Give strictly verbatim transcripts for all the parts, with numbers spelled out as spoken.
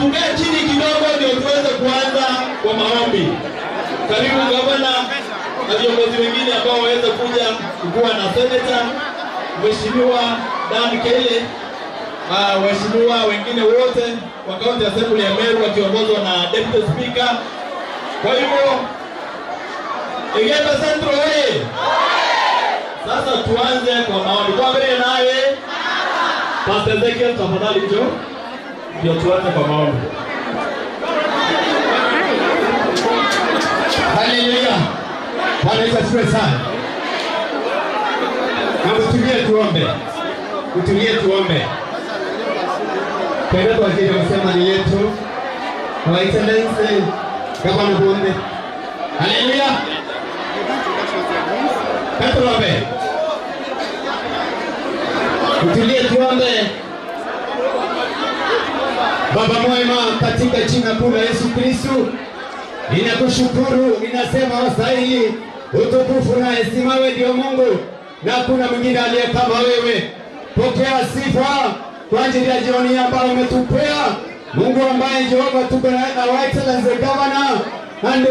Tukae chini kidogo ndio tuweze kuanza kwa maombi. Karibu gavana na viongozi wengine ambao waweze kuja kukuwa na senator, Mheshimiwa Dan Kele, ah, waheshimiwa wengine wote wa County Assembly ya Meru wakiongozwa na Deputy Speaker. Kwa hivyo, Igembe Central oye! Sasa tuanze kwa maombi. Tuambie naye. Pastor Ezekiel, tafadhali njoo. Ndio tuanze kwa maombi. Haleluya. Bwana Yesu asifiwe sana. Na mtulie tuombe. Mtulie tuombe. Twende tuakirie msemani yetu. Our Excellency, Gavana Bonde. Haleluya. Tuombe. Mtulie tuombe. Baba mwema, katika jina kuu la Yesu Kristo, ninakushukuru, ninasema wastahili utukufu na heshima, wewe ndio Mungu, na hakuna mwingine aliye kama wewe. Pokea sifa kwa ajili ya jioni hii ambayo umetupea, Mungu ambaye Jehova, tuko na, na Our Excellency Governor and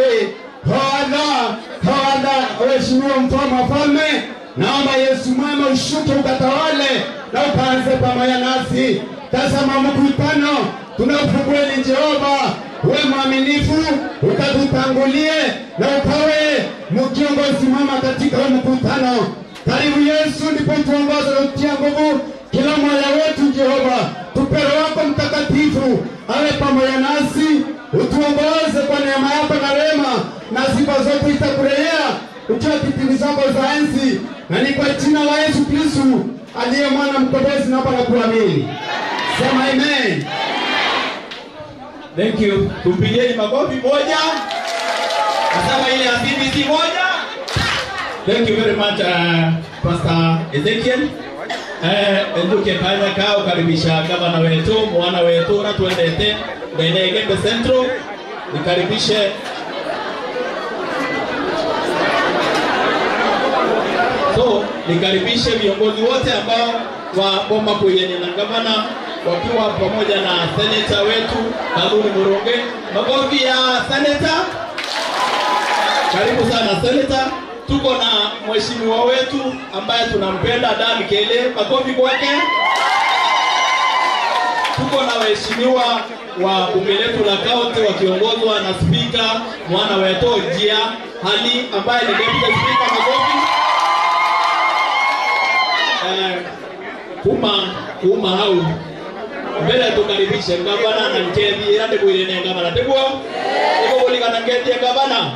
Tawala, tawala, Mheshimiwa Mfalme wa Falme, naomba Yesu mwema ushuke ukatawale na ukaanze pamoja nasi. Tazama mkutano tunaofungueni, Jehova, uwe mwaminifu, ukatutangulie na ukawe mkiongozi mwema katika huu mkutano. Karibu Yesu, ndipo utuongoze na kutia nguvu kila mmoja wetu, Jehova. Tupe Roho wako Mtakatifu awe pamoja nasi, utuongoze kwa neema yako na rehema, na sifa zote zitakurejea ukiwa kitini zako za enzi, na ni kwa jina la Yesu Kristu aliye Mwana Mkombozi naomba na kuamini. Sema amen. Thank you. Tumpigieni makofi moja. Nasema ile ya C B C moja. Thank you very much, uh, Pastor Ezekiel. Eh, nduke kanya ka ukaribisha gavana wetu, mwana wetu, na twendete, ndene Igembe Central. Nikaribishe. So, nikaribishe viongozi wote ambao wa bomba kuigania na gavana wakiwa pamoja na senator wetu Kaluni Murungi. Makofi ya senator. Karibu sana senator. Tuko na mheshimiwa wetu ambaye tunampenda, Dan Kele. Makofi kwake. Tuko na waheshimiwa wa bunge letu la kaunti wakiongozwa na spika, mwana wetu Ojia Ali, ambaye ni deputy speaker. Makofi. Eh, kuma, kuma hau. Mbere tukaribishe gavana na nkethi ira ndimwirene gavana, tiguo? Ikubuligana nkethi ya gavana.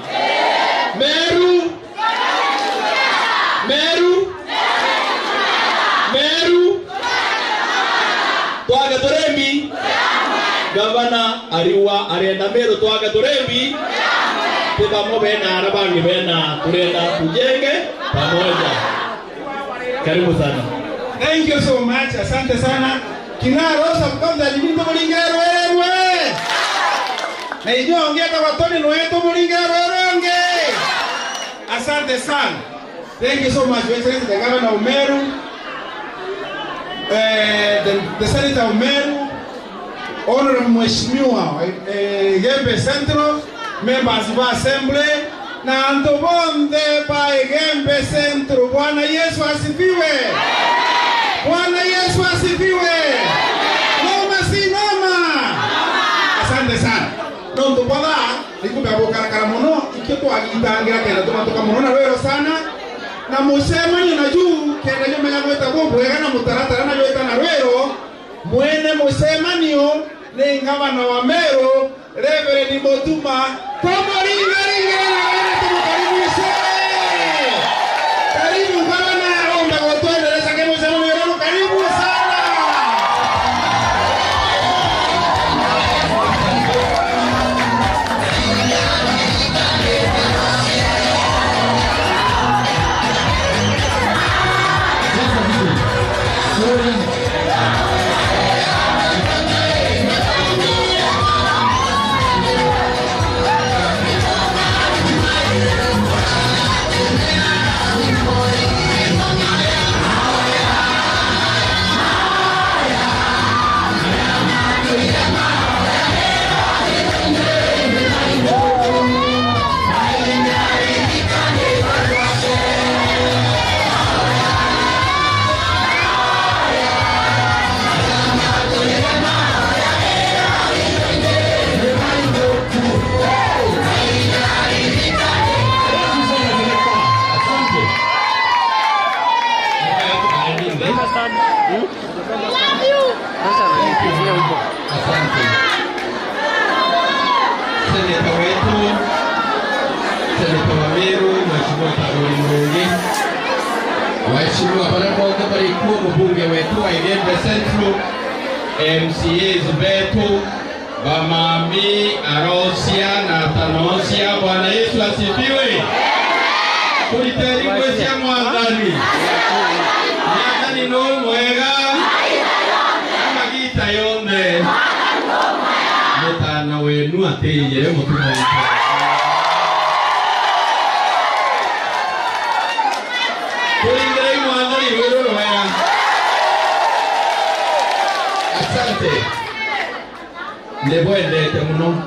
Meru! Meru! Meru! Twage turembi. Gavana ariwa arenda Meru twage turembi. Ti bamwe bena ara bangi bena turenda tujenge pamoja. Karibu sana. Thank you so much. Asante sana. Kinara Rosa Mkomza ni mtu mulingero wewe. Na inyo ongea kwa toni no yetu mulingero wewe. Asante sana. Thank you so much, Your Excellency, the Governor of Meru, eh, the, the Senator of Meru, Honorable Mheshimiwa, eh, Igembe Central, members of Assembly, na antu bonthe ba Igembe Central. Bwana Yesu asifiwe. Bwana Yesu asifiwe. Noma si noma. Asante sana. Nontu bwa thaa, nikumbea gukarakara mono, ikio twagitangira kenda tumatuka mono na rwiro sana, na mucemanio na juu, kenda jumenya gwita bubwega na mutaratara na jwita na rwiro, mwene mucemanio ni ngavana wa Meru, Reverend Mutuma. Tumuringaringire na wene tumukaribishe. Karibu gavana, ombe gutwendereza kimucemanio rero, karibu sana. Aheshimiwa baria bonthe bari kuo, mubunge wetu wa Igembe Central, M C As betu, bamami, arocia na atanocia, Bwana Yesu asifiwe. Kuriteni ngwe cia Mwathani. Mwathani no mwega. Magita yonthe. Mutana wenu atiyire mutuma. Kuringirei Mwathani rwiro rwega. Asante. Nibwendete muno.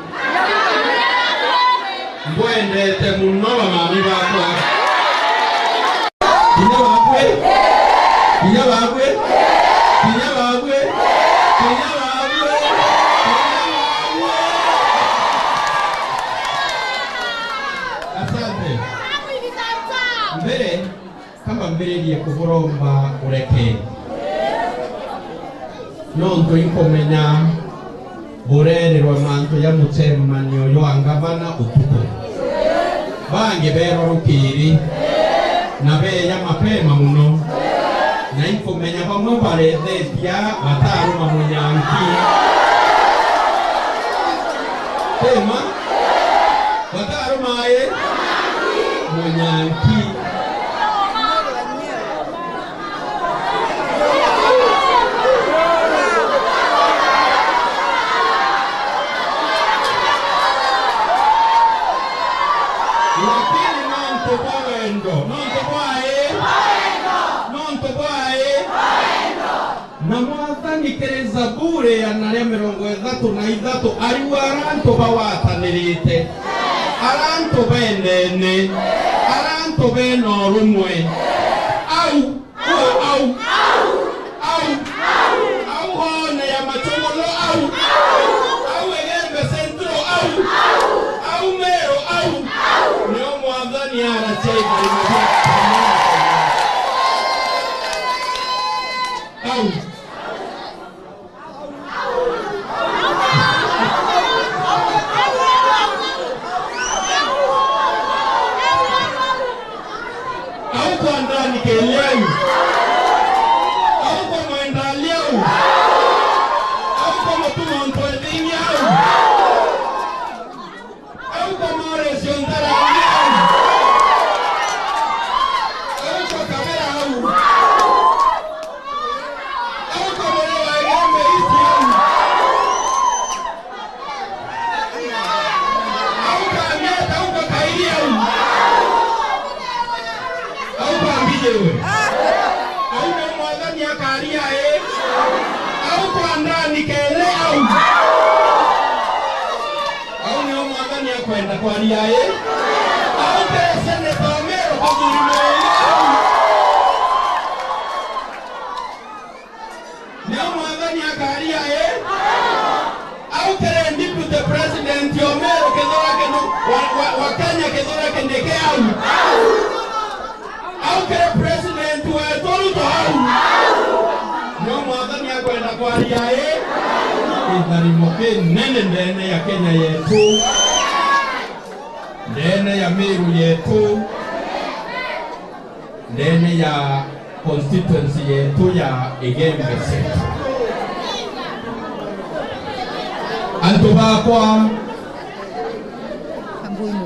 Mbwendete muno bamami bakwa. Kinya babwe. Kinya babwe. Kinya babwe. Kinya babwe. Asante. Mbere, kamba mbiririe kuburomba urekeri. Nontu inkumenya burererwa mantu ja mucemanio jwa ngavana utuku. Bangi berwa rukiri, na beeja mapema muno. Na inkumenya bamwe barethetia bataruma munyanki. Tema? Bataruma i? Munyanki. Lakini nontu bwa wendo, nontu bwa i? Nontu bwa i? Na Mwathani kiri Zaburi ya na ria mirongo ithatu na ithatu, ariuga aria antu bagwatanirite, aria antu benene, aria antu bena urumwe. Au, au, au, au, au, au hone ya Machongolo, au, au Igembe Central, au, au Meru, au, nio Mwathani aracia itharimo bia au. Au kwa ndani keliau. Au kwa mwenda liau. Au kwa matumo ntwethini au. Au kwa Mauricio Ntarang'i au. Au kwa Kabera au. Au kwa Murega Igembe East au. Au kwa Miata, au kwa Kairi au. Au kwa Mbije we. Au nio Mwathani akaria i. Au kwa ndani kele au. Au nio Mwathani akwenda kwaria i. Au kiri seneta o Meru kuthuri mwene au. Nio Mwathani akaria i. Au kiri deputy president o Meru Kithure Kinu-, wa, wa, wa Kenya Kithure Kindiki au. Au kiri president wetu Ruto au. Nio Mwathani akwenda kwaria i. Itharimo kinene ndene ya Kenya yetu. Ndene ya Meru yetu. Ndene ya constituency yetu ya Igembe Central. Antu bakwa,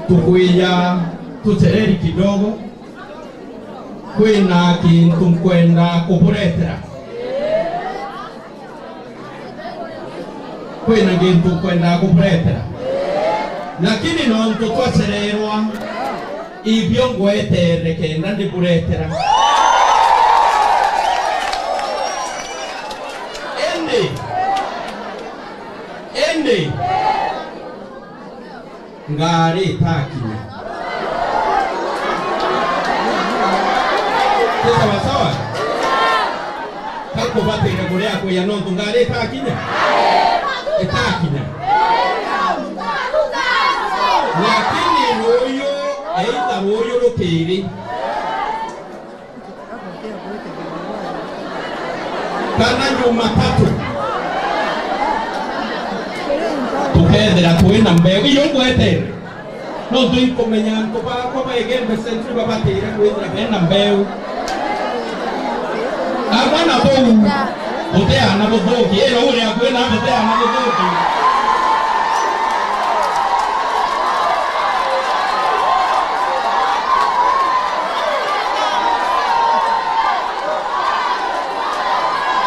tukwija tucereri kidogo, kwina kintu nkwenda kuburetera. Kwina gintu nkwenda kuburetera, lakini nontu twacererwa, ibio ngwetere kenda ndiburetera. Indi, indi, ngari itakinya. Ti sawa sawa? Kakubatire kuria kuya nontu ngari itakinya? Itakinya. Lakini ruuyu, either ruuyu rukiri, kana Jumatatu, tukethira twina mbeu. Iyo ngwetere. Nontu inkumenya antu bakwa ba Igembe Central babatire kwithira bena mbeu. Mwana bou, buteana buthuki. Ira uri akui na buteana buthuki.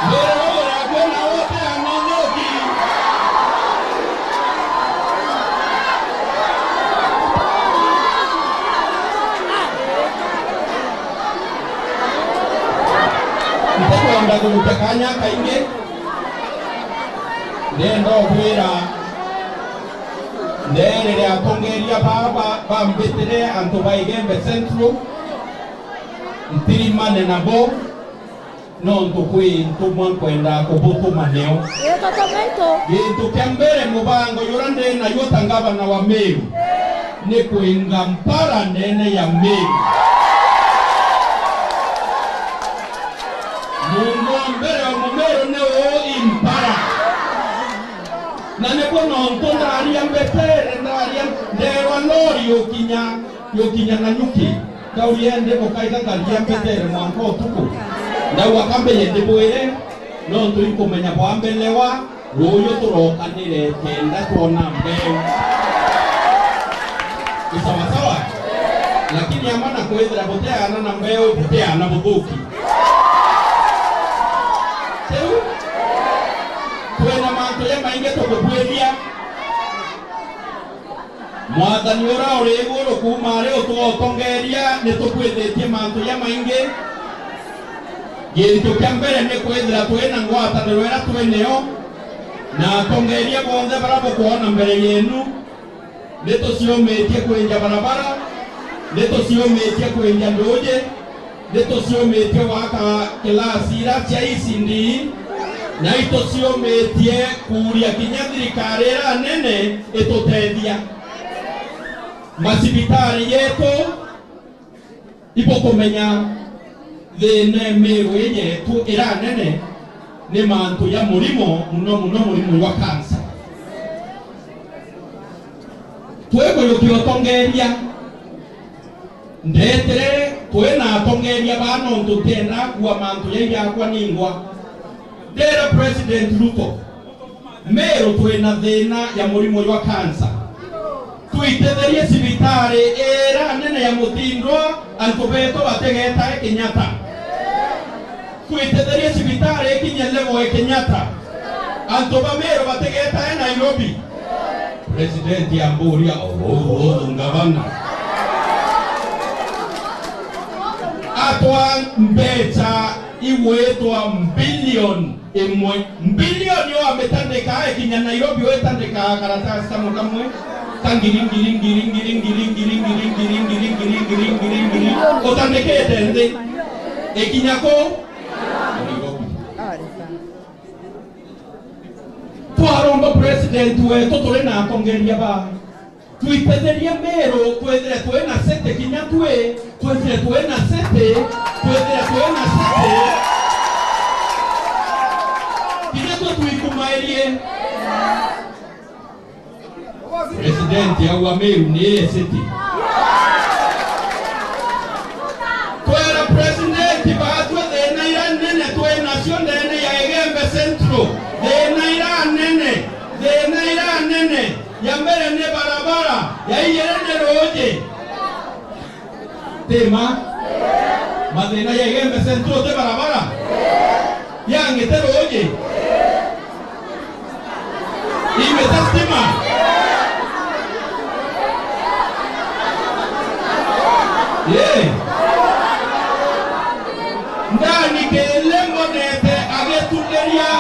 Mbere uri akui na buteana buthuki. Ntikwenda kuruta kanya kaingi. Ndenda ukwira, ndeerere atongeria baba bambitire antu ba Igembe Central, ntirimane nabo, nontu kwi ntumwa nkwenda kubutuma neo. Ii, tutume itu. Gintu kia mbere, mubango jura ndi najuo ta ngavana wa Meru, ni kwinga mpara ndene ya Meru. Muntu wa mbere wa Mumeru ni uu impara. Na nibwo nontu ndaria mbetere, ndaria ndeerwa lori yukinya, yukinya Nanyuki. Ndauria, indi bukaitha ngaria mbetere mwanka utuku? Ndauga, kambe ye ndibwire, nontu inkumenya bwa mbelewa, ruuju turokanire kenda twona mbeu. Ni sawa sawa? Lakini ama na kwithira buteana na mbeu, buteana buthuki. Riu, twina mantu jamaingi tukubwiria. Mwathani uria uri iguru kuuma ari utwotongeria, ni tukwithitie mantu jamaingi. Gintu kia mbere ni kwithira twina ngwataniro iria twi nayo na atongeria bonthe baria bukwona mbere yenu. Ni tuciumitie kwinja barabara, ni tuciumitie kwinja nduuji, ni tuciumitie gwaka kilasi iria cia E C D, na ituciumitie kuuria kinya thirikari iria nene itutethia. Macibitari jetu, ibukumenya thina Meru ii yetu iria nene ni mantu ja murimo, muno muno murimo jwa kansa. Twikujukia utongeria, ndetire twina atongeria baa nontu ntiendaa kuua mantu jau jakwa ningwa. Ndera President Ruto, Meru twina thina ya murimo jwa kansa. Twitetherie cibitari iria nene ya Mutindwa, antu betu batigetae Kenyatta. Twitetherie cibitari ikinye level ya Kenyatta, antu ba Meru batigetae Nairobi. President amburia, "Uhuru, Uhuru, ngavana, atwa mbeca igwitwa mbilioni imwe, mbilioni yo amitandika, ikinya Nairobi, witandika karatasi kamwe kamwe ka ngiri, ngiri, ngiri, utandikite nthi, ikinya ku Nairobi." Twaromba president wetu, turi na atongeria ba, twitetherie Meru, twithire twi na city kinya twi, twithire twi na city, twithire twi na city. Kinya twi twikumairie. President auga Meru ni city. Twera president baatwe thina iria nene twi nacio ndene ya Igembe Central. Thina iria nene, thina iria nene. Ya mbere ni barabara, ya iiri ni ruuji. Ti ma? Mathina ya Igembe Central ti barabara? Yangi ti ruuji? Imita stima? Ii. Ndani kile mbonete agituliria.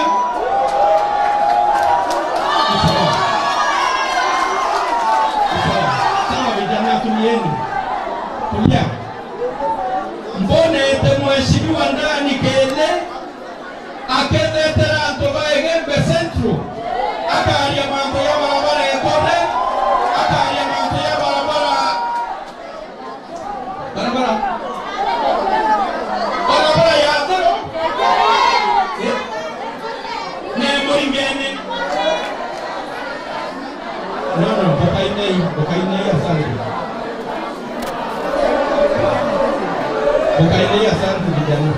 Sawa. Sawa, vijana, tulieni. Tulia. Mbonete mheshimiwa ndani kile akethetera antu ba Igembe Central. Akaria mantu ya barabara ya Kore, akaria mantu ya barabara Barabara. Barabara ya Thoro. Eh? Ne Muringene. No, no, bukainai, bukainai, asante. Bukainai, asante vijana.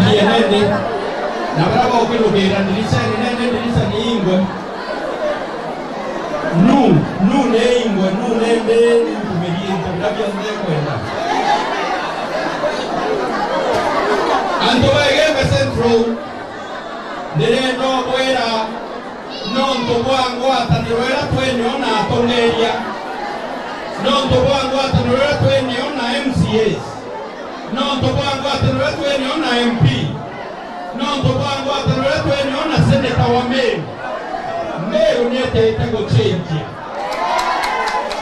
Nende, na baria baukirukira ndiricene, nende ndirica niingwe. Nu, nu niingwe, nu nende ninkumirie into biria bionthe ekwenda. Antu ba Igembe Central, ndirenda ubwira, nontu bwa ngwataniro iria twinio na atongeria, nontu bwa ngwataniro iria twinio na M C As, nontu bwa ngwataniro iria twinio na M P, nontu bwa ngwataniro iria twinio na seneta wa Meru, Meru nietete gucenjia.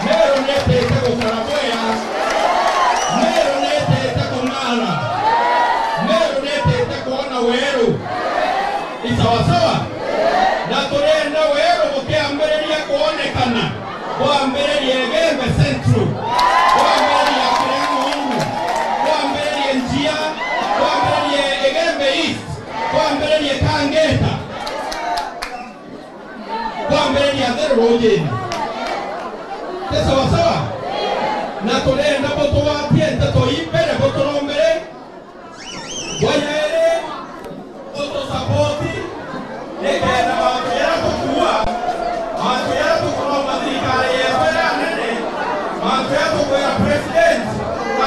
Meru nietete gukara bwea. Meru nietete kung'ara. Meru nietete kwona weru. Ni sawasawa? Na turienda weru bukiambiriria kwonekana, bwambiririe Igembe Central, bwambiririe Kiria Ng'ongu, bwambiririe Njia, bwambiririe Igembe East, bwambiririe Kangeta, bwambiririe Atheru Ruujine. Ti sawasawa? Na turienda butugwatie nteto ii mbere, buturombere. Bwa jeeri, butusapoti, nikenda mantu jaria tukuuga, mantu jaria tukuromba thirikari yetu iria nene, mantu jaria tukwira president,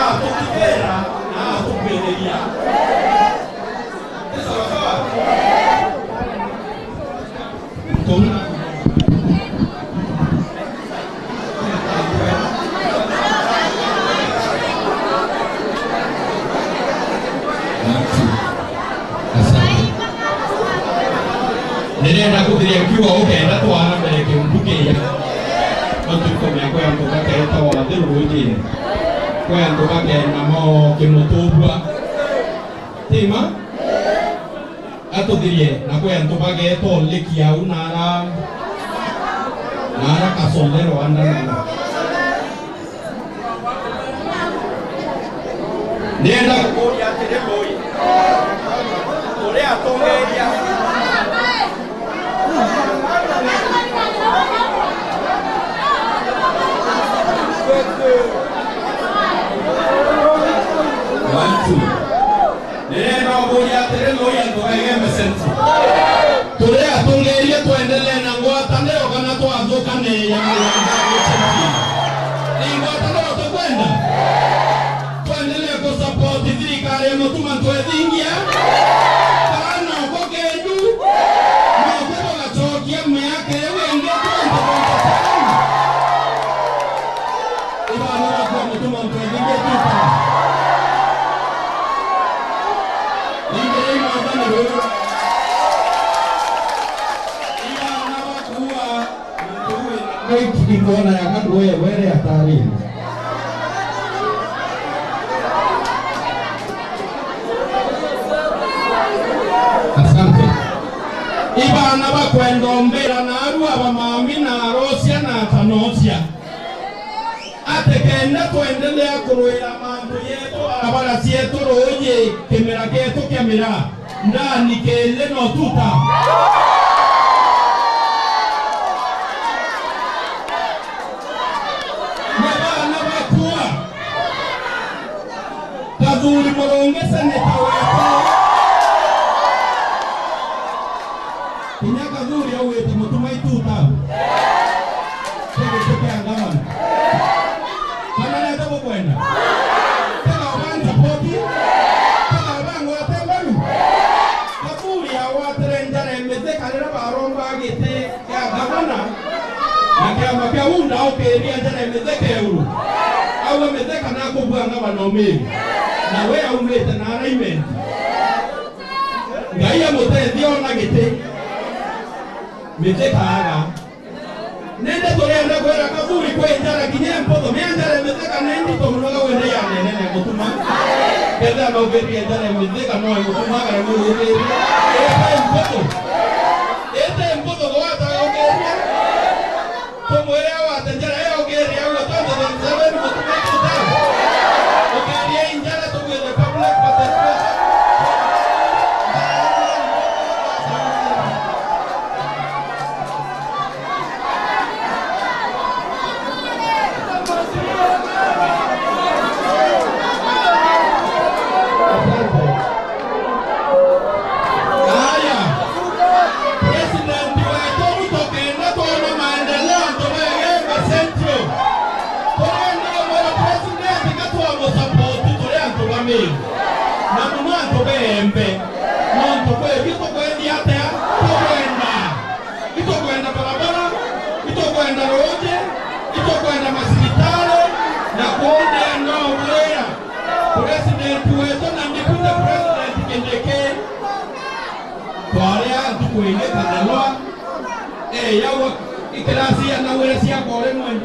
atuthikira na atukwiriria. Ni sawasawa? Asante. Ndirenda kuthiria kiugo ukenda twara mbere kiumbukiria. Matuko mea kwi antu baketa wathi ruujine. Kwi antu bakenda mo kimutubua. Tima? Atuthirie, na kwi antu bageeta uliki au na ara, na ara kasole Rwanda nao. Ndienda kukuria atiri, Moi, uria atongeria. One, two. Ndirenda uburia atiri, Moi, antu ba Igembe Central. Turi atongeria twendelee na ngwataniro kana twathukane ya muganda gucenjia? Ni ngwataniro tukwenda? Twendelee kusupport thirikari ya Mutuma Ntwethingia? Kana noko kendu? Noko tugacokia miaka iu ingi twenty twenty-seven? Ibana bakwa Mutuma Ntwethingia tuta. Ingirei mwathani ruu. Ibana bakuua muntu wina. Wait, ndikona ya kandu wewe ere atari. Asante. Ibana bakwenda umbira naarua bamami na arocia na atanocia. Ati kenda twendelea kurwira mantu yetu, barabara cietu, ruuji, kimera gietu kia miraa, ndani kiili no tuta. Na bana bakua. Kathuri Murungi seneta wetu. Kinya Kathuri augite Mutuma ituta. Kigiti kia ngavana. Kana nete bukwenda? Tiga ubansapoti. Tiga ubangwate mbaru. Kathuri agwatire njara ya Mithika riria baromba giti kia ngavana, na kiama kia UDA ukiria njara ya Mithika iguru. Auga Mithika nakubua ngavana umiri. Na we aumite na arraignment. Ngai amutethie ona giti. Mithika aga. Nende turienda kwira Kathuri kwi njara kinya mpotho. Mia njara ya Mithika ni ndito muno ga wende ya nene ne Mutuma. Kethira maugirie njara ya Mithika no Mutuma kare murugirie. Ete mpotho. Ete mpotho gwata ugiria. Tumwire awate njara ya ugiria au twenty twenty-seven Mutuma tuta. Ugiria njara tugwire public participation. Ntuku ingi Katheloa, eh, yawa ikirasi ya nawire cia kore mwe.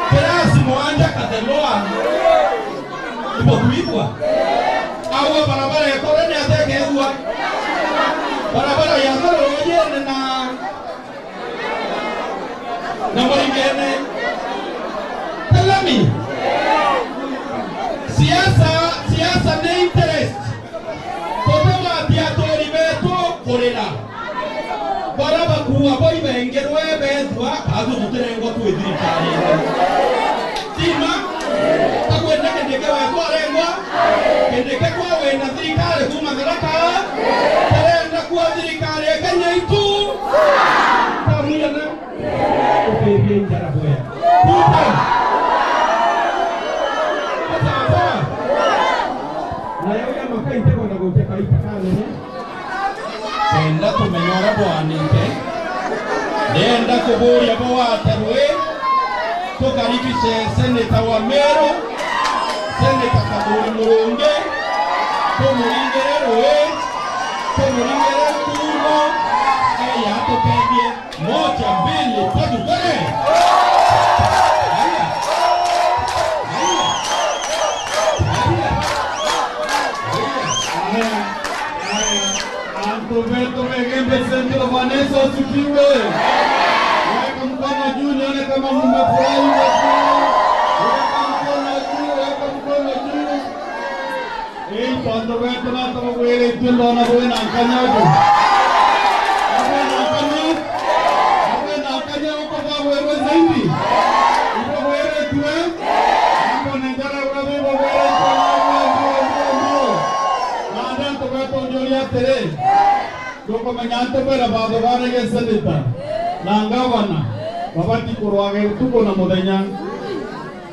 Kirasi mwanja Katheloa. Ibo kuigua? Awa barabara ekore ni atekethua. Barabara ya Norujene na, na Muringene. Tell me. Siasa, siasa ni interest. Tuti watia aturi betu kurira. Baria bakuua bo ibengirwe beethua, baathu tutirengwa twi thirikarine. Ti mma? Takwenda Kindiki wetu arengwa? Kindiki kwa wina thirikari kuuma Tharaka? Tarenda kuo thirikari ya Kenya itu? Kamwirana? Ukirie njara bwega. Kuta. Sawa sawa. Na yau ya maka ntekwenda gukia kaita kanene. Kenda tumenya uria bwanite. Ndenda kuburia bo waterwe. Tukaribishe seneta wa Meru. Seneta Kathuri Murungi. Tumuringire rui. Tumuringire ntumo. Eya atutethie. Moja, mbili, tatu, twende. Haya. Haya. Haya. Haya. Haya. Antu betu ba Igembe Central, Bwana Yesu asifiwe. Weka mkono juu nione kama mmefurahi. Weka mkono juu, weka mkono juu. Ii, tontu betu nata bugwiritue, ndona bwina nkanya uju. Bwina nkanya? Bwina nkanya uko bwagwirwe zaidi? Ibugwiritue? Mbone njara uria bibugwiritue, mbio, mbio, mbio, mbio. Nandi antu betu njuria atiri, tukumenya antu bera bathuganagia seneta na ngavana babati kurwaga utuku na muthenya.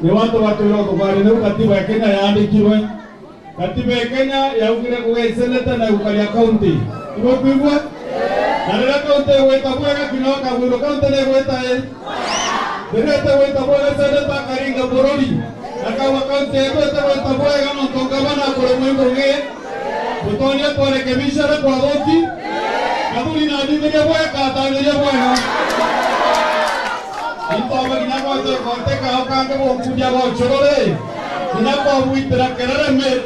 Ni wantu batwira uthugani niu katiba ya Kenya yaandikirwe. Katiba ya Kenya yaugire kugia iseneta na gukaria kaunti. Ibukwigua? Na riria kaunti igwita bwega, kinya ukagwirwa kaunti ni igwita i. Riria itigwita bwega, seneta akaringa bururi. Akauga kaunti yetu itigwita bwega nontu ngavana akuremwa i ngugi. Tutonya twarekebisha aria twathuki. Kathuri na athithirie bwega, atanyirie bwega. Into aba kinya gwate, gwate kao kangi gunkuria gochoro ri, kinya kwabwitira kerere meri.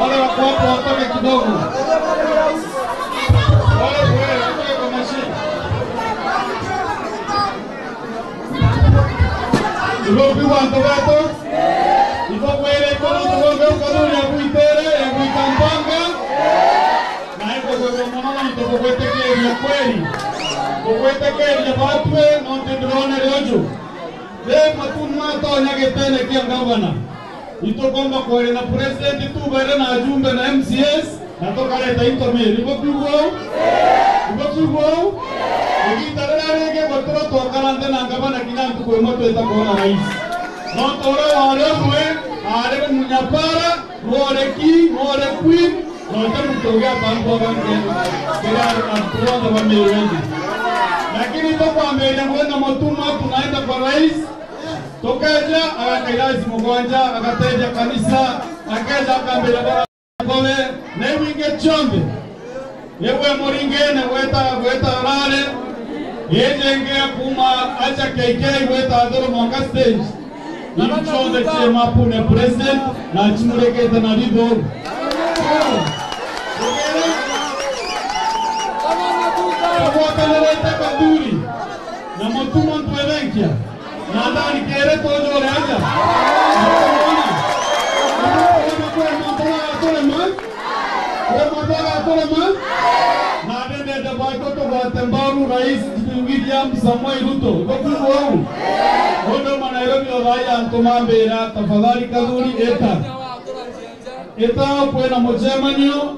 Wale wako hapo watoke kidogo. Wale, wale, watoke kwa mashine. Ibukwigua antu betu? Ibugwiritwe nontu bwa mbeu Kathuri ya gwitire, ya gwita mpanga. Na ikugwirwa mono nontu bugwitikiria kweri. Bugwitikiria batwi nontu ndironere uju. Ri matu matonya gitene kia ngavana. Itukomba kwaria na president tubaire na ajumbe na M C As, na tukareta into miri. Ibukwigua uu? Ibukwigua uu? Igiita riria ringi gutiro twakara nthi na ngavana kinya ntuku imwe twita kwona rais. Nontu uria wari umwe aari munyapara, nwore king, nwore queen, na uti muntu ugi atambua bangi kiri antu bonthe ba Meru ingi. Lakini tukwambiria kwina mutuma, tunaenda kwa rais, tukeja agakaira rais mugwanja, agateja kanisa, akeja akambiria bara nkobe, na iu ingi cionthe. Igwe muringene gweta, gweta arare, iji ingi ya kuuma acha K K gweta Athoro mwanka stage. Iu cionthe cii mapune president na cimurikite na ritho. Tugwatanirite Kathuri na mutuma ntwethenkia. Na ndari kere tonye ore aja. Ona. Ona kwe muntu agaturema. Kwe muntu agaturema. Na ndendete bwaitu tugwate mbaru Rais William Samoei Ruto. Ibukwigua uu? Undu ma Nairobi othai antu mambira, tafadhali Kathuri ita. Ita kwina mucemanio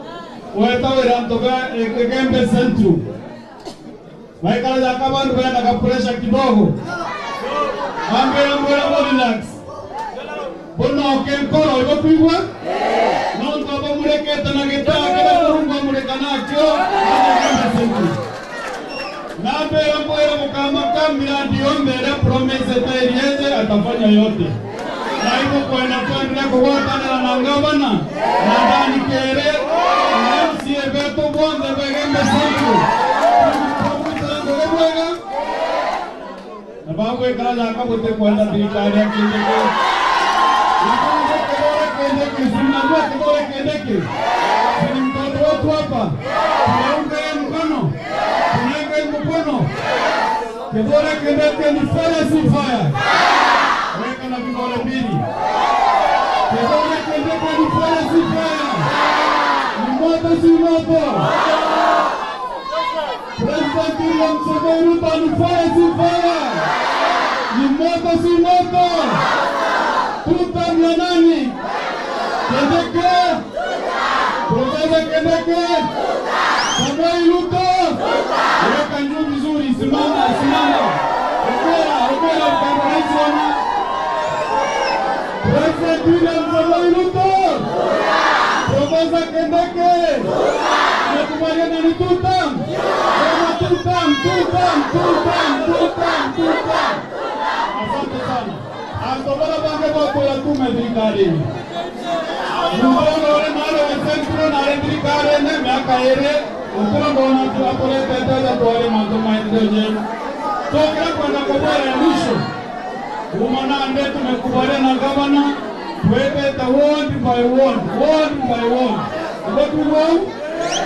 wetawira antu ba Igembe Central. Baikara jaka bandu bena ka pressure kidogo. Ambira mwira bo relax. Bunoke nkoro, ibukwigua? Nontu aba murekete na gitaa kiria Murungu amurika nakio, aja Igembe Central. Nambira mwira mukama Miradi yonthe iria promise teriete atafanya yote. Na hivyo kwenda tuendelee kugwatanira na ngavana na ndani kere na M C A betu bonthe ba Igembe Central. Tugwikara ngugi bwega. Na bagwikara jaka butikwenda thirikari ya Kindiki. Kithure Kindiki, si mnajua Kithure Kindiki? Si ni mtoto wetu hapa? Tunaunga yeye mkono. Tunaunga yeye mkono. Kithure Kindiki ni fire, si fire? Weka na vidole mbili. Kithure Kindiki ni fire, si fire? Ni moto, si moto? President William Samoei Ruto ni fire, si fire? Ni moto, si moto? Tuta ni ya nani? Kindiki? Profesa Kindiki? Samoei Ruto? Weka juu vizuri, simama, simama. Hongera, hongera, mtangulizi wana. President William Samoei Ruto? Profesa Kindiki? Tumekubaliana ni tuta? Sema tuta, tuta, tuta, tuta, tuta. Asante sana. Antu baria bangi bakwira tume thirikarine. Muntu uria uri nawe wa Central na ari thirikarine miaka iri, gutira ndona atu aturetete aja twari mantu maendeleo jenu. Tukira kwenda kubwira ya mwisho, kuuma nandi tumekubaliana na gavana, twitite ward by ward, ward by ward. Ibo tuuga uu?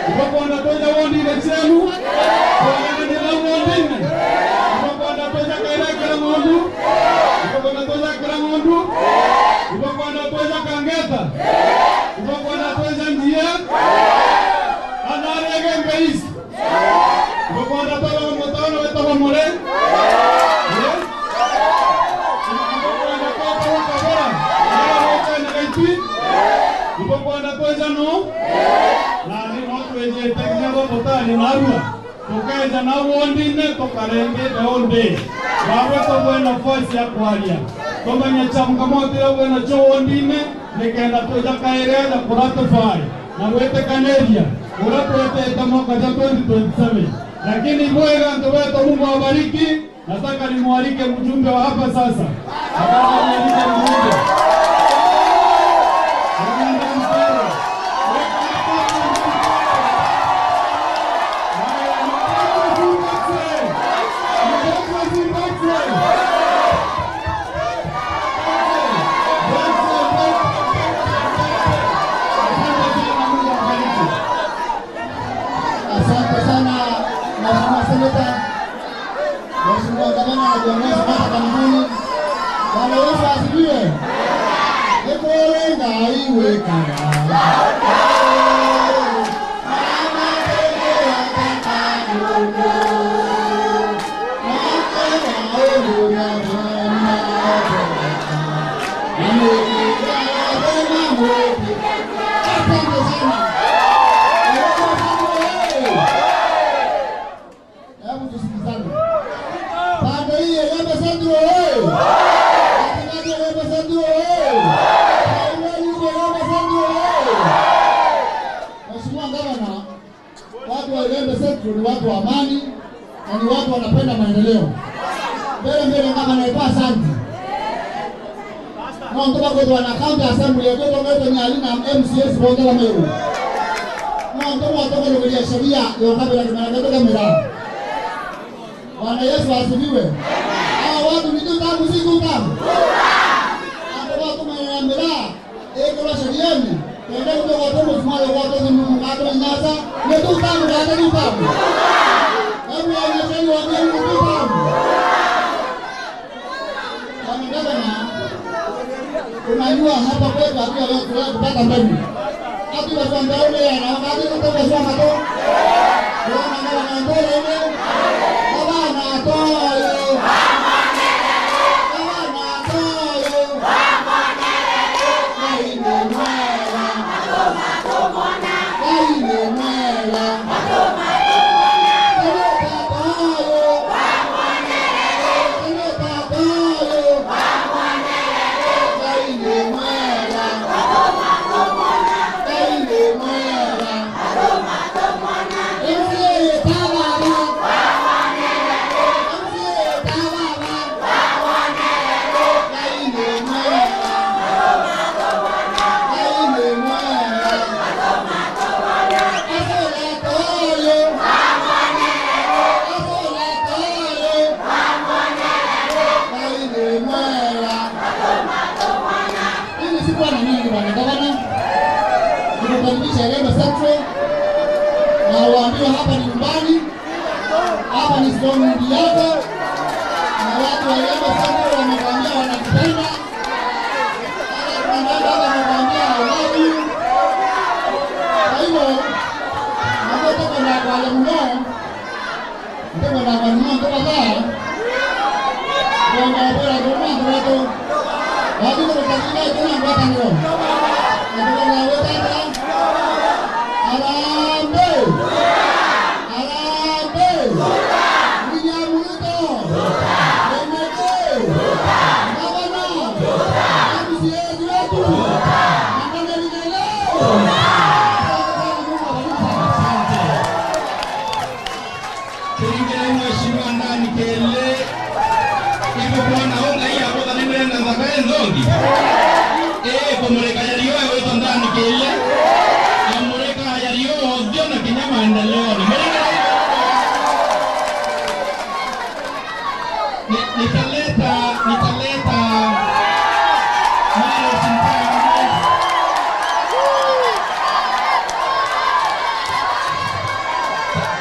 Ibo kwenda twija wondine cienu? Twonanania nau wondine? Ibo kwenda twija Kairengera ng'ondu? Ibo kwenda twija Kirang'ondu? Ibo kwenda twija Kangeta? Ibo kwenda twija Njia? Kana ari Igembe East? Ibo kwenda twija mutano wetagwa Mure? Eh? Ibo kwenda twija Kabura? Ibo kwenda twija no? Na ni no twijite kinya bo mutani narua. Tukeja na wondine, tukarengete wonde. Baba, tubwe nafasi ya kwaria. Tumenye changamoto iria bwe nacio wondine, nikenda twija kairi aja kuratify na gwitikaniria uria twetete mwaka jwa twenty twenty-seven. Lakini ibwega antu betu, Mungu awabariki. Nataka nimwalike mjumbe wa hapa sasa. Nataka nimwalike mjumbe. Asante sana, Mheshimiwa Seneta. Mheshimiwa Gavana na viongozi wote kanisani. Bwana Yesu asifiwe. Ni kweli Ngai wikaga. Asante sana. Hebu tusikizane. Pande hii ya Igembe Central oye! Katikati ya Igembe Central oye! Pande hii ya Igembe Central oye! Mheshimiwa Gavana, watu wa Igembe Central ni watu wa amani na ni watu wanapenda maendeleo. Mbele mbele, Gavana, epa asante. Nontu bakwithwa na county assembly itongetwe ni aari na M C As bonthe ba Meru. Nontu bwatogorugiria sheria yokabira kimera githu kia miraa. Bwana Yesu asifiwe. Hawa watu ni two term, si two term? Antu batumaira miraa ikirwa sheriani, kenda gutogwatwa musumari ugwatwe thunduku kana inyasa, ni two term kana two term? Hebu waonyesheni wageni ni two term. Bwana gavana, unajua hapa kwetu hatujaweza kupata mbegu. Hatujasoma mbele ya na wakati tutaweza soma tu. Bwana gavana, mbele ile. Gavana atoyo. Gavana atoyo. Ngai ni mwega. Ngai ni mwega. Seneta atoyo. Seneta atoyo. Ngai ni mwega. Ngai ni mwega. M C A ta baba. Karibisha Igembe Central, na waambie hapa ni nyumbani, hapa ni strong room yako, na watu wa Igembe Central wamekwambia wanakupenda, hata kuna mama hapa amekwambia, "I love you." Kwa hivyo, naomba tuko na wale mno, Ntikwenda kwanuma ntuka thaa. Ngomba ubwira kuuma antu betu. Wathi kurika thina itu na ngwataniro. Antu bena gwita atia? Harambee! Harambee! William Ruto! Mwenyeji! Gavana! M C As wetu! Makanyabinya leo! Asante sana, Mungu awabariki. Asante. Kiringirei Mheshimiwa Ndani Kele, ibukwona u Ngai abuthanimire na nthaka inthongi? Ii, kumurika ya riua igwitwa Ndani Kele, amurika ya riua uthio na kinya maendeleoni. Muringirei. Ni-, nitaleta, nitaleta mara sitano.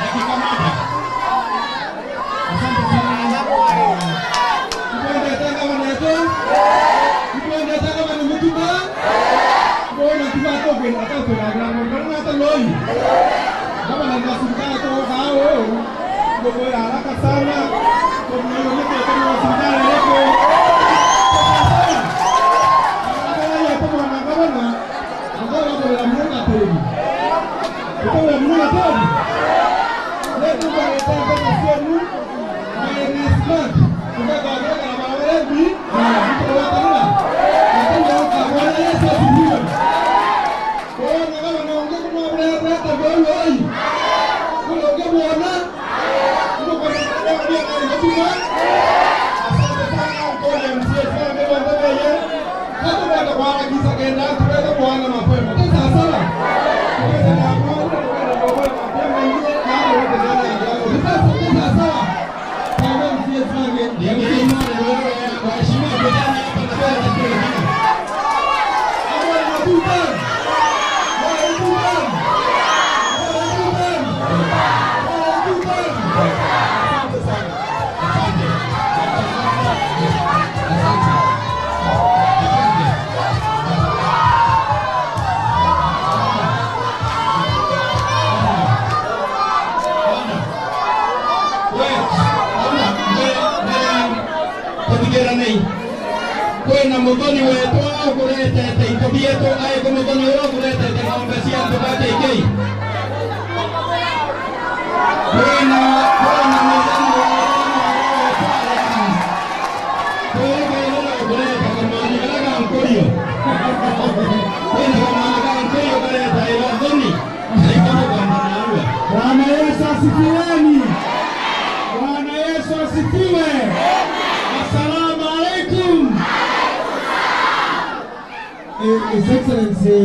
Dakika moja. Asante sana. Ikwendete gavana wetu? Ikwendete gavana Mutuma? Mbona tuba tukwenda tatu na gavana, mbona hata loi? Gavana na sirikali kwa hao, ndio kwa haraka sana. Kwa mnayo ni kwa sirikali yako. Gavana, gavana, Angalia kwa mwana teni. Kwa mwana teni. Leo tutaleta pesa zenu. Mwenye smart. Tunataka na mawerevu. Na mtu wa tena. Ndio kwa Bwana Yesu asifiwe. Kwa hiyo, na kama naongea kwa Bwana Yesu, hata wewe. Unaongea Bwana. Asante sana, Mheshimiwa M C A, sana ndio ndio yeye. Hata baada kwa giza kenda, tuweze kuona mapema. Ni sawa sawa? Ni sawa sawa. Ni sawa sawa. Kwa M C A sana. Ndio, ndio, ndio, waheshimiwa, kujeni hapa na kwa Tutikiranei. Kwina muthoni wetu ukuretete into bietu, ai ku muthoni uria ukuretete ng'ombe cia antu ba K K. Kwina, kwina muthoni wetu, kwina muthoni wetu ukureta kamwanya karia ga nkurio. Kwina kamwanya ga nkurio kareta ira thoni. Bwana Yesu asifiweni. Bwana Yesu asifiwe. Assalamu alaikum. Eh, His Excellency,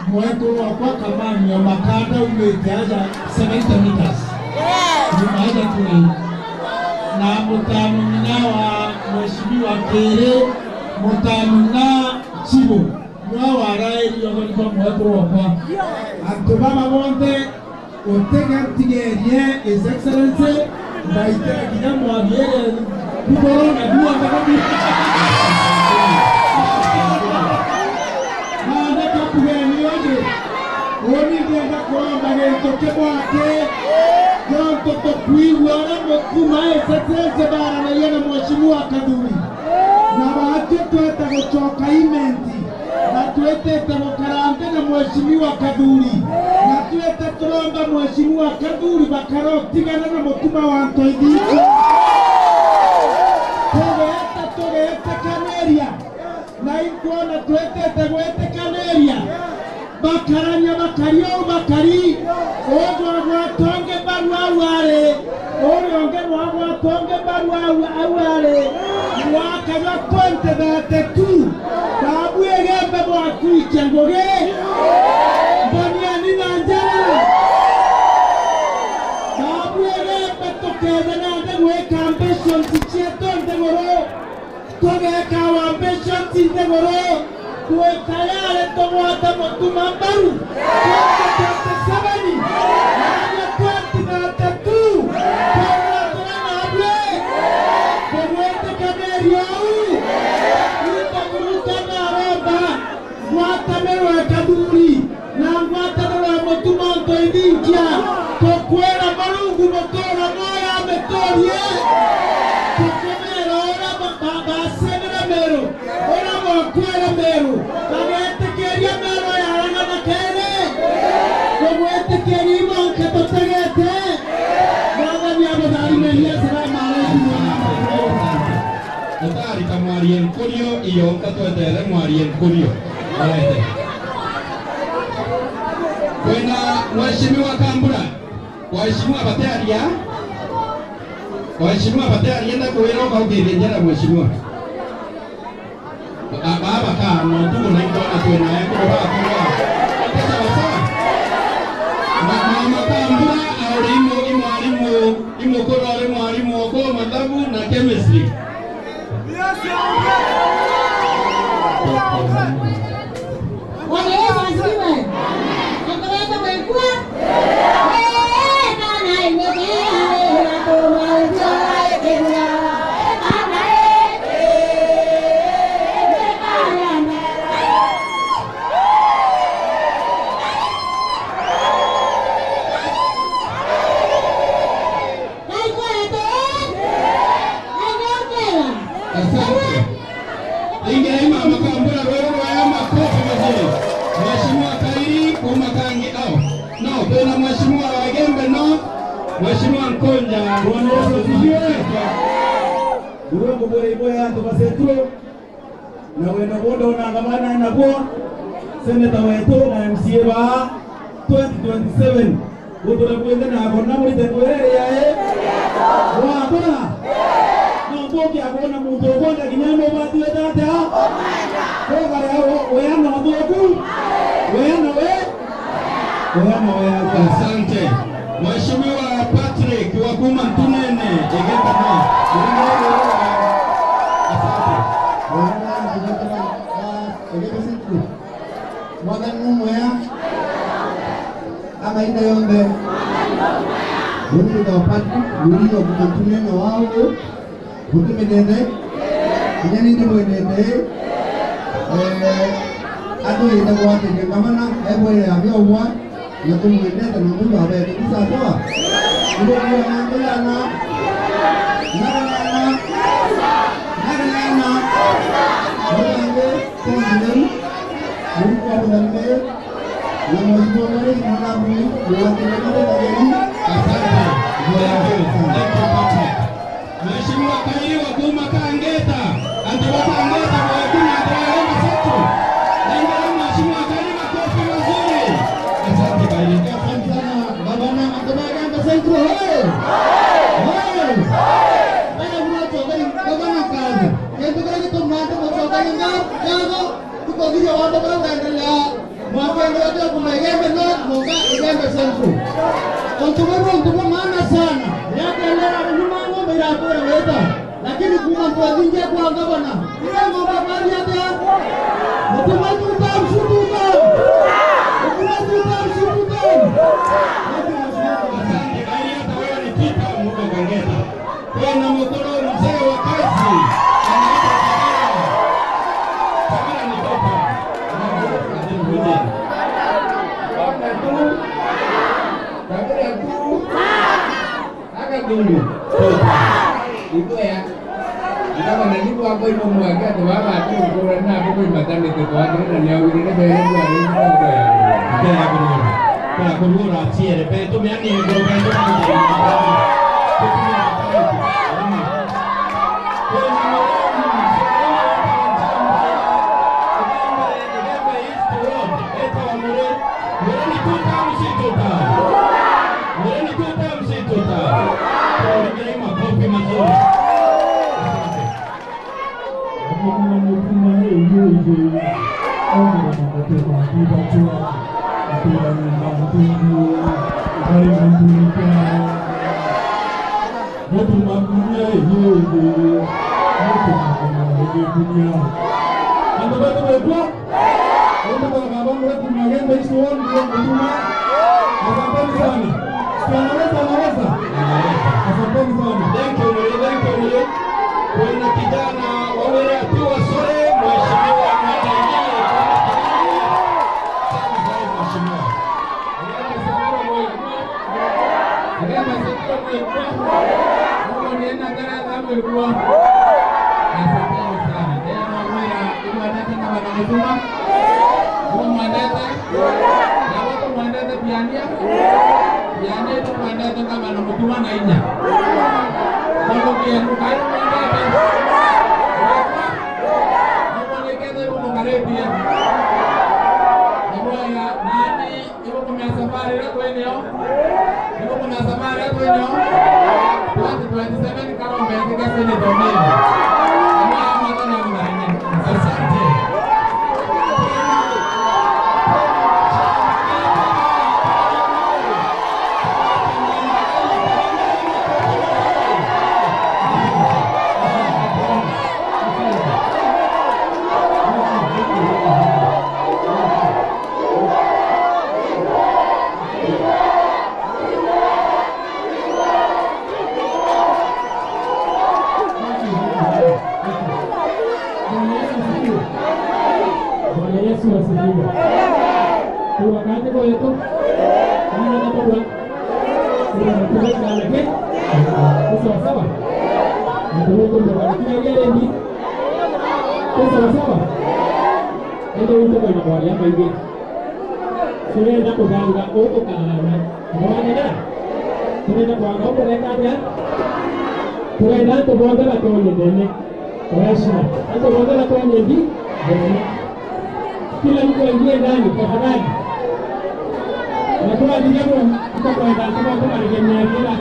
mwekuru wakwa Kamani o Makanda umite aja seventy meters. Nyuma aja turi na mutano ng'ina wa Mheshimiwa Kiri, mutano ng'ina Chibo. Nwe waraerie uthoni bwa mwekuru wakwa. Antu baba bonthe, utiga ntigerie, His Excellency, ndaitira kinya mwagiere kugoro na dua na guthi. Nande kakugeni uji, uni ndienda kuromba gintu kimwe aki, nontu tukwigua uria Mutuma His Excellency baranagia na Mheshimiwa Kathuri. Na baatwi tweta gucoka Imenti, na twitite gukara nthi na Mheshimiwa Kathuri, na twite turomba Mheshimiwa Kathuri bakara utigana na Mutuma wa Ntoithiku. Tugeeta tugeetikaniria, na inkwona twitite gwitikaniria. Bakarania bakari ou bakari, uu jwagwata ungi mbaru au ari, uria ungi nwagwata ungi mbaru au, au ari, mwaka jwa twenty thirty-two, babu Igembe bwatwikia ngugi, mboniani na njara, babu Igembe tukeeja nandi gwika ambitions cietu nthiguru. Tugeeka ambitions nthiguru, Twi tayari tugwate Mutuma mbaru twenty twenty-seven, na twenty thirty-two, twina turi nabwi. Tugwitikia mieri ou, itumuruta na aromba ngwataniro ya Kathuri na ngwataniro ya Mutuma, ontu ithingia tukwira Murungu mutura moyo amiturie, tukumira uria ba-, ba-, bacenire Meru. Uria gwakwere Meru, bagetikiria Meru yarang'ana keri. Tugwitikiria ibanka tutegete. Mwathani abutharime. Assalamu alaikum warahmatullahi wabarakatuh. Utarika mwarie nkurio iyo, nka twetere mwarie nkurio. Orete. Kwina Mheshimiwa Kambura. Waheshimiwa batearia. Waheshimiwa batearia, ndakwira ukaukirie njara, Mheshimiwa. Ba-, baba kana ntuku na indo na twina ekuru baku. Sawa sawa. Ma-, Mama Kambura auri imu-, imwarimu, imukuru ari mwarimu wa kwa mathabu na chemistry. Bwana Yesu asifiwe. Akoretwo gwikua. Ee, kana inyithe, ee, atuma ucio aikirua. Ee, kana, ee, ee, kana. Ngai kwetu, Ngai nokega. Asante. Ingirai Mama Kambura rwero rwega, makofi mazuri. Mheshimiwa Kairi kuma Kangi-, oh, no, kwina Mheshimiwa wa Igembe, no, Mheshimiwa Nkonja. Bwana Yesu asifiwe. Murungu bwire ibwe antu ba Central. Na wendo buu ndona ngavana nabuo, seneta wetu na M C A baa twenty twenty-seven, gutura bwinthe na akona murite kwiririae. Gwakura. No mbuki akwona muntu ukwenda kinya nubatwite atia? Kogare weana uthuku, weana we. Asante. Mheshimiwa Patrick wa kuma Ntunene, Igembe North. Asante. Mwathani ni mwega. Amainda yonthe. Uyu ni Patrick, uyu ni wa kuma Ntunene wa Ugu. Guti mithene, kinya ni ndimwendete. Eh, atwirite gwatiria ngavana, ebwire abia ubwa, na tumwendete na Mungu abetu. Ni sawa sawa? Ndio kwa na ngana. Ngana. Ngana. Ngana. Ngana. Ngana. Mungu atuthambe. Na mheshimiwa Mary Mwanabui, mwathani wa Mary. Asante. Thank you. Thank you, Patrick. Mheshimiwa Kairi wa kuma Kangeta. Antu ba Kangeta, mwaku na antu ba Igembe Central. Nengera Mheshimiwa Kairi makofi mazuri. Asante Kairi. Asante sana, gavana. Antu ba Igembe Central, hoye! Hoye! Bana mwacokeria gavana ngatho. Kintu kiria gitumaga tucokerie nga-, ngatho, tukothiria wambo buria bwendelea. Mwaka uria uti kuma Igembe North, mwanka Igembe Central. Untu buu ni untu bwa maana sana. Riakendera nyuma ng'ombe irakwira wita. Lakini kuma ntwethingia kwa ngavana. Ira ng'ombe bari atia? Mutuma two times, two times. Mutuma two times, two times. Asante, Kairi, hata wewe ni two times huko Kangeta. Kuna mkuru mzee wa kazi anaitwa Kagera. Kagera ni papa. Kagera tu. Kagera tu. Akathungu. Igoya. Ngavana ni bwakwa ibo mwake ati baba ati ukura na abo kwi maternity twatire na ni augire ni bere bwa ni bwa ya. Mbere ya kurura. Mbere ya kurura tiere. Betu mea ni nguru betu. Mureni tuta msituta. Mureni tuta msituta. Tuongere makofi mazuri. Asante. Mutuma, mutuma, hey, hey, hey. Mutuma, mutuma, mutuma, mutuma, mutuma, mutuma, mutuma. Mutuma kunya ri, ri, ri. Mutuma kunya ri, kunya. Antu betu bekwa? Antu bakaba mura kumagenda icio wonire mutuma. Asanteni sana. Tunaweza, naweza. Asanteni sana. Thank you, Muli. Thank you, Muli. Kuna kijana wa Wira tu wa Sore, Mheshimiwa Mwangangi. Sana sana, Mheshimiwa. Asanteni sana. Asanteni sana. Ndamwira, imwendete ngavana Mutuma? Imwendete? Na bo tumwendete Biania? Biania tumwendete ngavana Mutuma na inya. Tondu kienu kai mwendete. Nabo niketha ibumukaritie. Nabo ya nani Ibukumenya safari iria twinio? Ibukumenya safari iria twinio? Twenty twenty-seven karombe ntike sini tonini. Amwe ya mwana na mwana. Asante. Bwana Yesu asifiwe. Bwana Yesu asifiwe. Tuwakate kwetu. Mwana na baba. Kuna mtu kana ke? Ni sawa sawa. Mtu wetu mtu kana ke? Ni sawa sawa. Ndio mtu kwa mwana ya. Turenda kuthanga utukaana. Mwathana? Turenda kwanga ukureka atia? Turenda antu bonthe batonye ndene. Pressure. Antu bonthe batonye ndi? Ndene. Kila mtu aingie ndani, tafadhali. Na turathiria mu, tutakwenda antu bonthe baregemea kila.